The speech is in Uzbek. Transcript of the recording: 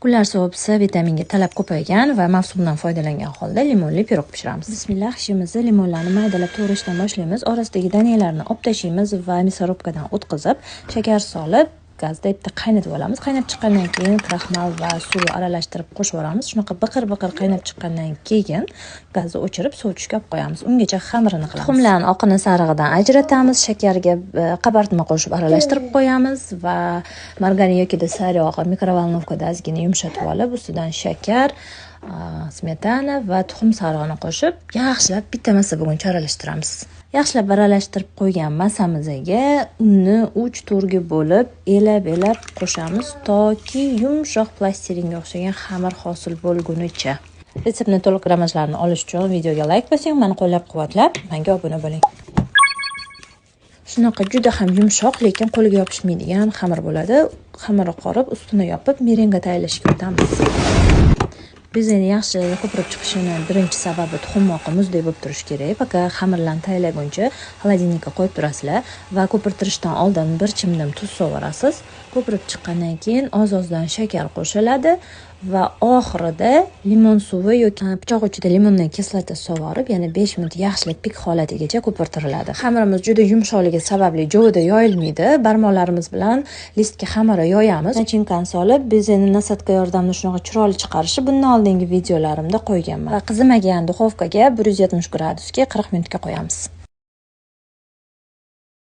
Kunlar sovib, C vitaminga talab ko'paygan va mavsumdan foydalangan holda limonli pirog pishiramiz. Bismillah, ishimizni limonlarni maydalab to'g'rashdan boshlaymiz. Orasidagi danalarni olib tashlaymiz va мясорубка dan o'tkazib, shakar solib, gazda bitta qaynatib olamiz. Qaynab chiqqandan keyin kraxmal va suv aralashtirib qo'shib yuboramiz. Shunaqa biqir-biqir qaynab chiqqandan keyin gazni o'chirib, sovutishga olib qo'yamiz. Ungacha xamirini qilamiz. Tuxumlarni oqini sarig'idan ajratamiz, shakarga qabartma qo'shib aralashtirib qo'yamiz va margarin yoki sariyog'i микроволновка da ozgina yumshatib olib, ustidan shakar, smetana va tuxum sarig'ini qo'shib, yaxshilab bitta massa bo'lguncha aralashtiramiz. Yaxshilab aralashtirib qo'ygan massamizga unni 3-4 ga bo'lib, elab-elab qo'shamiz, toki yumshoq plastilinga o'xshagan xamir hosil bo'lgunicha. Retseptni to'liq grammajlarini olish uchun videoga layk bosing, meni qo'llab-quvvatlab, menga obuna bo'ling. Shunaqa juda ham yumshoq, lekin qo'lga yopishmaydigan xamir bo'ladi. Xamirni qorib, ustini yopib, merenga tayyorlashga o'tamiz. Bezeni yaxshi ko'pirib chiqishini birinchi sababi tuxum oqi muzdek bo'lib turishi kerak. Пока xamirlarni tayyorlaguncha холодильник ka qo'yib turasizlar va ko'pirtirishdan oldin bir chimdim tuz solvorasiz. Ko'pirib chiqqandan keyin oz-ozdan shakar qo'shiladi va oxirida limon suvi yoki pichoq uchida limondan kislota sovorib, yana 5 minut yaxshilab пик holatigacha ko'pirtiriladi. Xamirimiz juda yumshoqligi sababli jovida yoyilmaydi. Barmoqlarimiz bilan listga xamiri yoyamiz. Начинка ni solib, bezeni насадка yordamida shunaqa chiroyli chiqarishni bundan oldingi videolarimda qo'yganman. Va qizimagan duxovkaga 170 gradusga 40 minutga qo'yamiz.